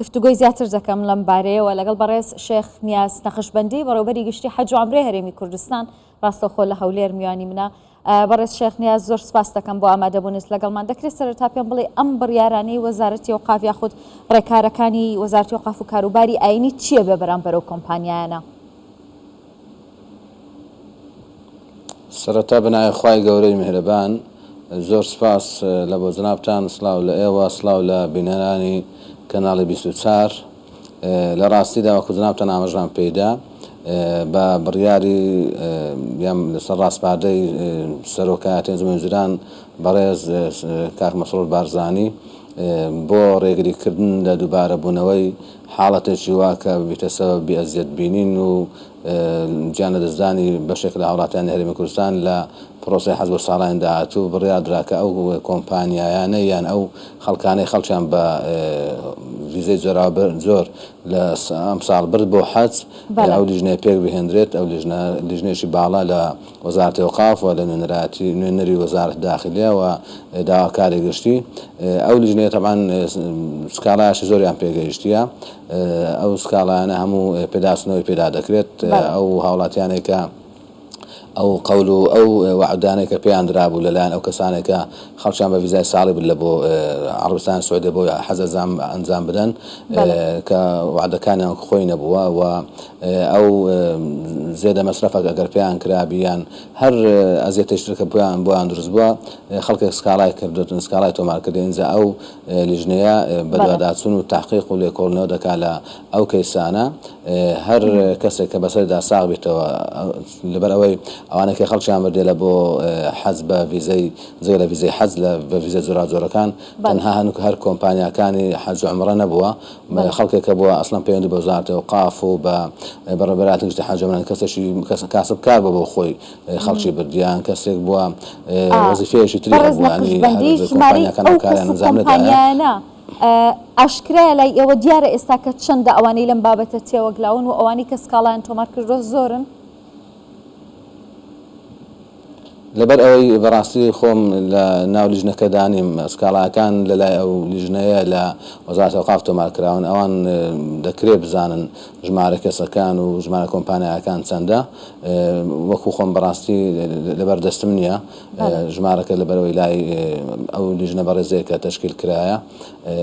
گفتوگۆی زیاتر دەکەم لەم بارەیەوە لەگەڵ بەڕێز شێخ نیاز نەخشبەندی بەڕێوبەری گشتی حەج و عەمرەی هەرێمی کوردستان ڕاستەوخۆ لە هەولێر میوانی منە. بەڕێز شێخ نیاز زۆر سپاس دەکەم بۆ ئامادەبوونت لەگەڵمان. دەکرێت سەرەتا پێم بڵێی ئەم بڕیارانەی وەزارەتی ئەوقاف یاخود ڕێکارەکانی وەزارەتی ئەوقاف و کاروباری ئایینی چییە بێ بەرامبەر ئەو کۆمپانیایانە؟ سەرەتا بە ناوی خوای گەورەی میهرەبان زۆر سپاس لە بۆ جەنابتان سڵاو لە ئێوە سڵاو لە بینەرانی کەناڵی 24 لە ڕاستیدا وەکو جەنابتان ئاماژەتان پێیدا بە بڕیاری یان لەسەر ڕاسپاردەی سەرۆکایەتی ئەنجومەنی وەزیران بەڕێز کاک مەسرور بارزانی بۆ ڕێگریکردن لە دووبارەبوونەوەی حاڵەتێکی وا کە ببیتە سەبەبی ئەزیەت بینین و گیان لەدەستدانی بەشێک لە هاوڵاتیانی هەرێمی کوردستان لە پرۆسەی حەج بۆ ساڵانی داهاتوو بڕیاردرا کە ئەو کۆمپانیایانە یان ئەو خەڵکانەی خەڵکیان بە ڤیزەی جۆراوجۆر لە ئەمساڵ برد بۆ حەج ئەو لیژنەیە پێک بهێندرێت ئەو لیژنە لیژنەیەکی باڵا لە وەزارەتی ئەوقاف و لە نوێنەرایەتی نوێنەری وەزارەتی داخلیە و داواکاری گشتی ئەو لیژنەیە تەبعەن سکاڵایەکی زۆریان پێگەیشتیە ئەو سکاڵایانە هەموو پێداچوونەوەی پێدا دەکرێت ئەو هاوڵاتیانەی کە ئەو قەول و ئەو وەعدانەی کە پێیان درابوو لەلایەن ئەو کەسانەی کە خەڵکیان بە ڤیزای ساڵی برد لە بۆ عەڕەبستانی سعودیە بۆ حەج ئەنجام بدەن کە وەعدەکانیان وەک خۆی نەبووە و ئەو زێدە مەسرەفە ئەگەر پێیان کرابی یان هەر ئەزیەتێکی تر کە بۆیان بۆیان دروست بووە خەڵکێک سکاڵای کردوون سکاڵای تۆمار کردی ئینجا ئەو لیژنەیە بەدواداچوون و تەحقیق و لێکۆڵینەوە دەکات لە ئەو کەیسانە هەر کەسێک کە بەسەریدا ساغ بیتەوە لەبەر ئەوەی ئەوانەی کە خەڵکیان بردیە لە بۆ حەج بە ڤیزەی جگە لە ڤیزەی حەج لە بە ڤیزە جۆراوجۆرەکان تەنها هەنووکە هەر کۆمپانیاکانی حەج و عومڕە نەبووە خەڵکێک کە بووە ئەسڵەن پەیوەندی بە وەزارەتی ئەوقاف و بە بەڕێوەبەرایەتی گشتی حەج و عومرە کەسێکی کاسبکار بووە بۆ خۆی خەڵکی بردیە یان کەسێک بووە وەزیفەیەکی تری بەڕێز هەبووە یانی هەر نەقشبەندی ژمارەی کۆمپانیاکان ئەو ئەو کەس کارەیان و ئەنجام نەدایە. کۆمپانیایانە ئاشکرایە لای ئێوە دیارە ئێستا کە چەندە ئەوانەی لەم بابەتە تێوەگلاون و ئەوانەی کە سکاڵایان تۆمار کردووە زۆرن؟ لەبەر ئەوەی بەڕاستی خۆم لە ناو لیژنەکەدا نیم، سکاڵاکان لەلای ئەو لیژنەیە لە وەزارەتی ئەوقاف تۆمار کراون، ئەوان دەکرێ بزانن ژمارە کەسەکان و ژمارە کۆمپانیاکان چەندە، وەکو خۆم بەڕاستی لەبەر دەستم نییە ژمارەکە لەبەرئەوەی لای ئەو لیژنە بەڕێزەیە کە تەشکیل کرایە،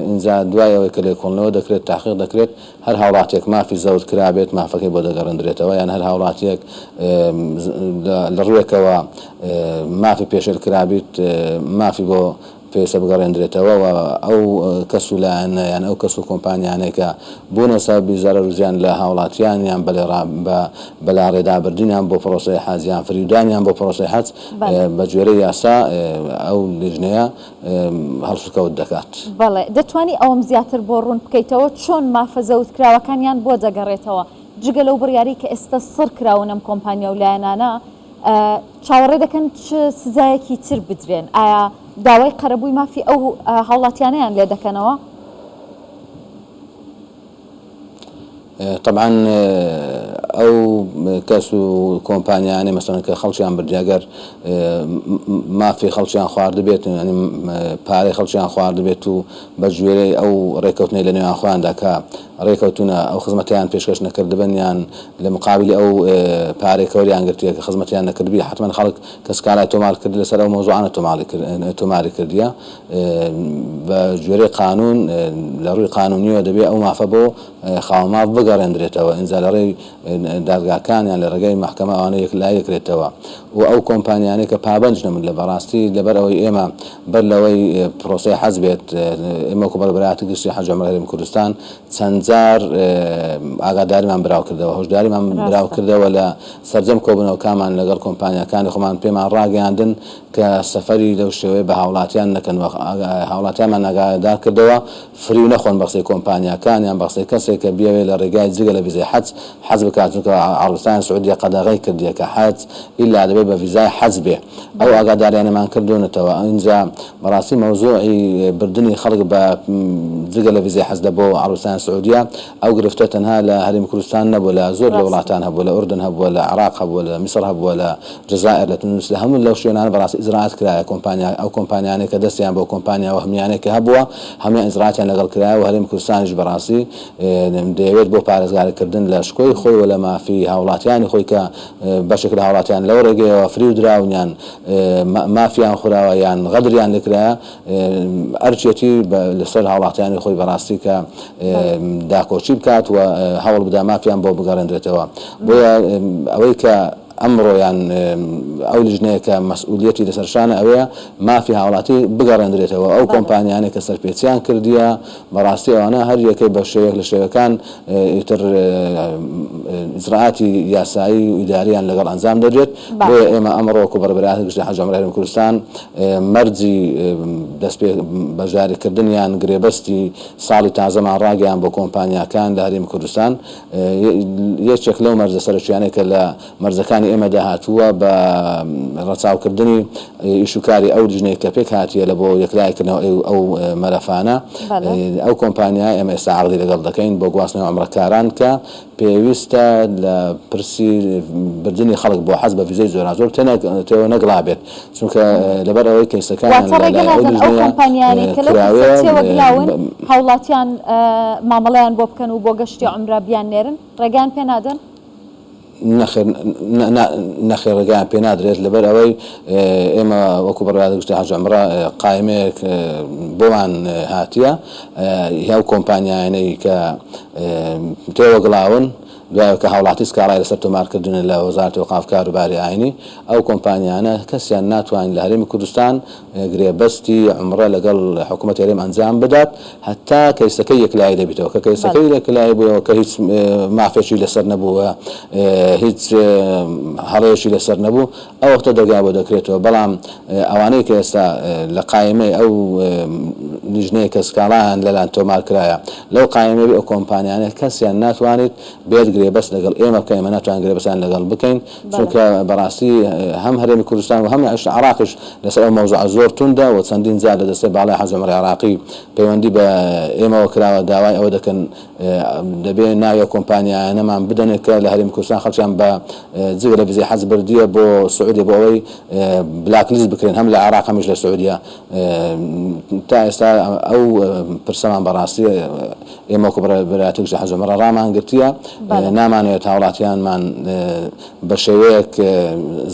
ئینجا دوای ئەوەی کە لێکۆڵینەوە دەکرێت، تاقیق دەکرێت، هەر هاوڵاتیەک مافی زەوت کرابێت مافەکەی بۆ دەگەڕێندرێتەوە یان هەر هاوڵاتیەک لە ڕوێکەوە مافی پێشێل کرابیت مافی بۆ پێویستە بگەڕێندرێتەوە و ئەو کەس و لایەنە یان ئەو کەس و کۆمپانیانەی کە بوونە سەبەبی زەرەر و زیان لە هاوڵاتیان یان بە بەلاڕێدابردنیان بۆ پرۆسەی حەج یان فریودانیان بۆ پرۆسەی حەج بە گوێرەی یاسا ئەو لیژنەیە هەڵسوکەوت دەکات. بەڵێ، دەتوانی ئەوەم زیاتر بۆ ڕوون بکەیتەوە چۆن مافە زەوتکراوەکانیان بۆ دەگەڕێتەوە؟ جگە لەو بڕیارەی کە ئێستا سڕ کراون ئەم کۆمپانیا و لایەنانە چاوەڕێ دەکەن چ سزایەکی تر بدرێن؟ ئایا داوای قەرەبووی مافی ئەو هاوڵاتیانەیان لێ دەکەنەوە؟ تەبعەن ئەو کەس و کۆمپانیانەی مەسەلەن کە خەڵکیان بردی ئەگەر مافی خەڵکیان خواردبێت یانی پارەی خەڵکیان خواردبێت و بە گوێرەی ئەو ڕێکەوتنەی لە نێوان خۆیاندا کە ڕێکەوتونە ئەو خزمەتیان پێشکەش نەکردبن یان لە مقابلی ئەو پارەی کە وەریان گرتیە کە خزمەتیان نەکردبی حەتمەن خەڵک کە سکالای تۆمار کرد لەسەر ئەو مەوزوعانە تۆماری کردیە بە گوێرەی قانوون لە ڕووی قانوونیەوە دەبێ ئەو مافە بۆ خاوەن ماف بگەڕێندرێتەوە ئینجا لە ڕێی دادگاکان یان لە ڕێگای مەحکەمە ئەوانە یەکلایی دەکرێتەوە و ئەو کۆمپانیانەی کە پابەندش نەبوون لە بەڕاستی لەبەر ئەوەی ئێمە بەر لەوەی پرۆسەی حەج بێت ئێمە وەکو بەڕێوەبەرایەتی گشتی حەج و عومرە هەرێمی کوردستان چەند جار ئاگاداریمان براو کردەوە هۆشداریمان براو کردەوە لە سەرجەم کۆبوونەوەکانمان لەگەڵ کۆمپانیاکانی خۆمان پێمان ڕاگەیاندن کە سەفەری لەو شێوەیە بە هاوڵاتیان نەکەن و هاوڵاتیانمان ئاگادار کردەوە فریو نەخۆن بە قسەی کۆمپانیاکان یان بە قسەی کەسێک کە بیەوێت لە ڕێگای جگە لە ڤیزەی حەج حەج بکات چونکە عەڕەبستانی سعودیە قەدەغەی کردیە کە حەج ئیلا دەبێت. بە ڤیزای حەج بێ ئەو ئاگاداریانەمان کردوونەتەوە ئینجا بەڕاستی مەوزوعی بردنی خەڵک بە جگە لە ڤیزای حەج لە بۆ عەڕەبستانی سعودیە ئەو گرفتە تەنها لە هەرێمی کوردستان نەبووە لە زۆر لە وڵاتان هەبووە لە ئوردن هەبووە لە عێراق هەبووە لە میسڕ هەبووە لە جەزائیر لە تونس لە هەموو لەو شوێنانە بەڕاستی ئیجرائات کرایە کۆمپانیا ئەو کۆمپانیانەی کە دەستیان بەو کۆمپانیا وەهمیانەی کە هەبووە هەموویان ئیجرائاتیان لەگەڵ کرایە و هەرێمی کوردستانیش بەڕاستی دەیەوێت بۆ پارێزگاری کردن لە شکۆی خۆی و لە مافی هاوڵاتیانی خۆی کە بەشێک لە هاوڵاتیان لەو ڕێگەیەوە فریو دراون یان مافیان خوراوە یان غەدریان لێکرایە ئەرکێتی لەسەر هاوڵاتیانی خۆی بەڕاستی کە داکۆکی بکات و هەوڵ بدا مافیان بۆ بگەڕێندرێتەوە بۆیە ئەوەی کە ئەمڕۆ یان ئەو لیژنەیە کە مەسئولیەتی لەسەر شانە ئەوەیە مافی هاوڵاتی بگەڕێندرێتەوە ئەو کۆمپانیانەی کە سەرپێچیان کردیە بەڕاستی ئەوانە هەر یەکەی بە شێوەیەک لە شێوەکان ئیتر ئیجرائاتی یاسایی و ئیداریان لەگەڵ ئەنجام دەدرێت بۆیە ئێمە ئەمڕۆ وەکو بەڕێوەبەرایەتی گشتی حەج و عومرەی هەرێمی کوردستان مەرجی دەستپێ بەشداریکردن یان گرێبەستی ساڵی تازەمان ڕاگەیاند بۆ کۆمپانیاکان لە هەرێمی کوردستان یەکێک لەو مەرجە سەرەکیانەی کە لە مەرجەکانی ئێمەدا هاتووە بە ڕەچاوکردنی ئیش و کاری ئەو لیژنەی کە پێکهاتیە لە بۆ یەکلایکردنەوە ئەو مەلەفانە ئەو کۆمپانیا ئێمە ئێستا عەقدی لەگەڵ دەکەین بۆ گواستنەوەی عومرەکاران کە پێویستە لە پرسی بردنی خەڵک بۆ حەج بە ڤیزەی جۆراجۆر تێوە نەگلابێت چونکە لەبەر ئەوەی کەیسەکانیان واتە لە ڕێگە لای ئەو نادەن ئەو لیژنەیە کۆمپانیایانەی کە لەو پرسە کراوێ تێوەگلاون هاوڵاتیان مامەڵەیان بۆ بکەن و بۆ گەشتی عومرە بیاننێرن؟ ڕێگەیان پێ نادەن؟ نەخێر نەخێر ڕێگایان پێ نادرێت لەبەر ئەوەی ئێمە وەکو بەڕێوەبەرایەتی گشتی حەج و عومرە قایمەیەک بۆمان هاتیە ئەو کۆمپانیایانەی کە تێوەگڵاون دوای کە هاوڵاتی سکاڵای لەسەر تۆمارکردنە لە وەزارەتی ئەوقاف کاروباری ئاینی ئەو کۆمپانیانە کەسیان ناتوانین لە هەرێمی کوردستان گرێبەستی عومڕە لەگەڵ حکومەتی هەرێم ئەنجام بدات هەتا کەیسەکەی یەکلایی دەبیتەوە کە کەیسەکەی یەکلایی بوویەوە کە هیچ مافێکی لەسەر نەبوو و هیچ هەڵەیەکی لەسەر نەبوو ئەو وەختە دەرگای بۆ دەکرێتەوە بەڵام ئەوانەی کە ئێستا لە قایمەی ئەو لیژنەیە کە سکاڵایان لەلان تۆمار کرایە لەو قایمەی ئەو کۆمپانیانە کەسیان ناتوانێت بێت گرێبەست لەگەڵ ئێمە بکەن ئێمە ناتوانین گرێبەستیان لەگەڵ بکەین چونکە بەڕاستی هەم هەرێمی کوردستان و هەم عێراقیش لەسەر ئەو مەوزوعە زۆر توندە و چەندین جار لە دەستەی باڵای حەج و عومرەی عێراقی پەیوەندی بە ئێمەوە کراوە داوای ئەوە دەکەن دەبێ ناوی ئەو کۆمپانیایانەمان بدەنێ کە لە هەرێمی کوردستان خەڵکیان بە جگە لە ڤیزەی حەج بردیە بۆ سعودیە بۆ ئەوەی بلاک لیست بکرێن هەم لە عێراق هەمیش لە سعودیە تا ئێستا ئەو پرسەمان بەڕاستی ئێمە وەکو بەڕێوەبەرایەتی گشتی حەج و عومرە ڕامانگرتیە، نامانەوێت هاوڵاتیانمان بە شێوەیەک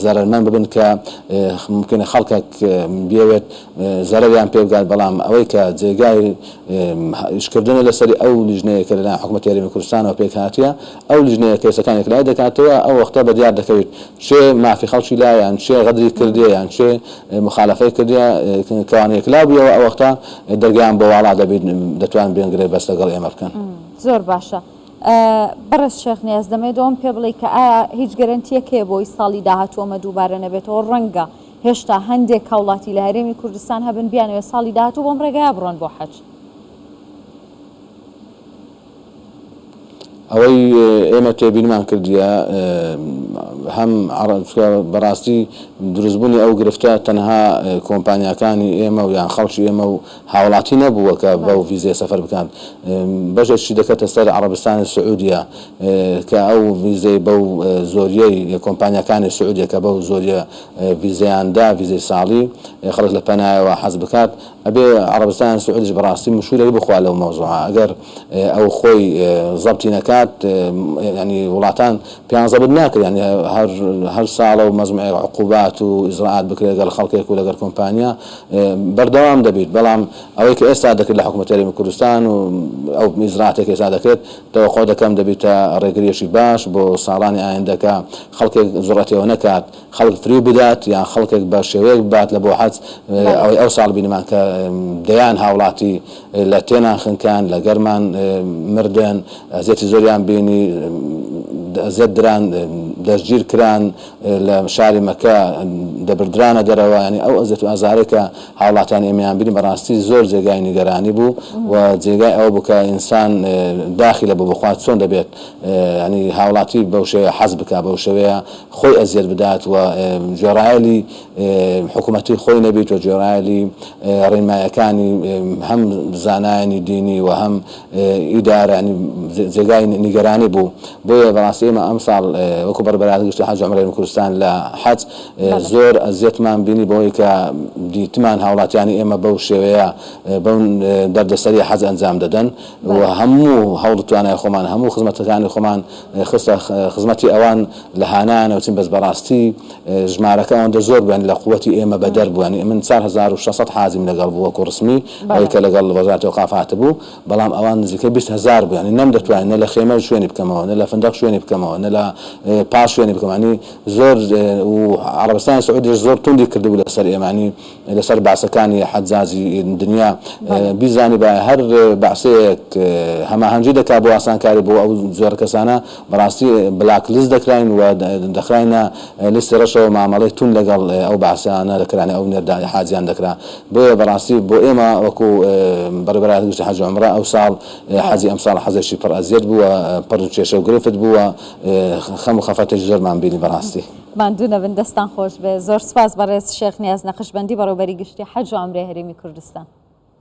زەرەرمەند ببن کە مومکینە خەڵکێک بیەوێت زەرەریان پێ بگات، بەڵام ئەوەی کە جێگای ئیشکردنە لەسەری ئەو لیژنەیە کە لەلایەن حکومەتی هەرێمی کوردستانەوە پێکهاتیە، ئەو لیژنەیە کەیسەکان یەکلایی دەکاتەوە، ئەو وەختە بەدیار دەکەویت کێ مافی خەڵکی لایە یان کێ غەدری کردیە یان کێ موخالەفەی کردیە، کەوانە یەکلا بویەوە ئەو وەختە دەرگایان بۆ واڵا دەبیت دەتوان بێن گرێبەست لەگەڵ ئێمە بکەن. زۆر باشە بەڕێز شێخ نیاز دەمەوێت ئەوەم پێ بڵێی کە ئایا هیچ گەرەنتیەک هەیە بۆ ئەوەی ساڵی داهاتوو ئەمە دووبارە نەبێتەوە ڕەنگە هێشتا هەندێک هاوڵاتی لە هەرێمی کوردستان هەبن بیانەوێت ساڵی داهاتوو بەم ڕێگایە بڕۆن بۆ حەج؟ ئەوەی ئێمە تێبینمان کردیە هەم بەڕاستی دروستبوونی ئەو گرفتە تەنها کۆمپانیاکانی ئێمە و یان خەڵکی ئێمە و هاوڵاتی نەبووە کە بەو ڤیزەیە سەفەر بکات بەشێکی دەکەتە سەر عەڕەبستانی سعودیە کە ئەو ڤیزەی بەو زۆریەی کۆمپانیاکانی سعودیە کە بەو زۆریە ڤیزەیان دا ڤیزەی ساڵی خەڵک لە پەنایەوە حەز بکات ئەبێ عەڕەبستانی سعودیش بەڕاستی مشورێک بخوا لەو مەوزوعە ئەگەر ئەو خۆی زەبتی نەکات یانی وڵاتان پێیان زەبت ناکرێ یانی هەر هەر ساڵە و مەجموعێک عقوبات و ئیجرائات بکرێت لەگەڵ خەڵکێک و لەگەڵ کۆمپانیا بەردەوام دەبیت بەڵام ئەوەی کە ئێستا دەکرێت لە حکوومەتی هەرێمی کوردستان و ئەو ئیجرائاتێک ئێستا دەکرێت تەوەقع دەکەم دەبیتە ڕێگریەکی باش بۆ ساڵانی ئایندە کە خەڵکێک جوڕەتی ئەوە نەکات خەڵک فریو بدات یان خەڵکێک بە شێوەیەک ببات لە بۆ حەج ئەوەی ئەو ساڵ بینیمان کە دەیان هاوڵاتی لە تێنان خنکان لە گەرمان مردن ئەزیەتی زۆریان بینی ئەزیەت دران. دەستگیر کران لە شاری مەکە دەبردرانە دەرەوە، یانی ئەو ئەزیەت و ئازارەی کە هاوڵاتیانی ئێمەیان بینی بەڕاستی زۆر جێگای نیگەرانی بوو و جێگای ئەوە بوو کە ئینسان داخی لە بۆ بخوا چۆن دەبێت یانی هاوڵاتی بەو شێوەیە حەز بکا بەو شێوەیە خۆی ئەزیەت بدات و گوێڕایەلی حکوومەتی خۆی نەبیت و گوێڕایەلی ڕێنمایەکانی هەم زانایانی دینی و هەم ئیدارە یانی جێگای نیگەرانی بوو بۆیە بەڕاستی ئێمە ئەمساڵ وەکو بەڕێوەبەرایەتی گشتی حەج و عومرەی هەرێمی کوردستان لە حەج زۆر ئەزیەتمان بینی بەوەی کە دیتمان هاوڵاتیانی ئێمە بەو شێوەیە بەو دەردەسەریە حەج ئەنجام دەدەن و هەموو هەوڵ و توانای خۆمان هەموو خزمەتەکانی خۆمان خستە خزمەتی ئەوان لە هانایانەوە چین بەس بەڕاستی ژمارەکە ئەوەندە زۆر بوو یانی لە قوتی ئێمە بەدەر بوو یانی من 4600 حاجیم لەگەڵ بوو وەکو ڕسمی ئەوەی کە لەگەڵ وەزارەتی ئەوقاف هاتبوو بەڵام ئەوان نزیکەی 20 هەزار بوو یانی نەمدەتوانی نە لە خێمە شوێنی بکەمەوە نە لە فندەق شوێنی بکەمەوە نە لە پاش شوێنی بکەم یانی زۆر و عەڕەبستانی سعودیش زۆر توندی کردبوو لەسەر ئێمە یانی لەسەر بەعسەکانی حەجاجی دنیا بیزانیبایە هەر بەعسەیەک هەماهەنگی دەکا بۆ ئاسانکاری بۆ ئەو جۆرە کەسانە بەڕاستی بلاک لیست دەکراین و دەخراینە لیستی ڕەشەوە مامەڵەی توند لەگەڵ ئەو بەعسانە دەکرا ئەو نێردە حاجیان دەکرا بۆیە بەڕاستی بۆ ئێمە وەکو بەڕێوەبەرایەتی گشتی حەج و عومرە ئەو ساڵ حەجی ئەمساڵ حەجێکی پڕ ئەزیەت بوو و پڕ کێشە و گرفت بوو و خەم و خەفەتێکی زۆرمان بینی بەڕاستی. ماندوو نەبن دەستان خۆش بێ. زۆر سوپاس بەڕێز شێخ نیاز نەقشبەندی بەڕێوبەری گشتی حەج و عومرەی هەرێمی کوردستان.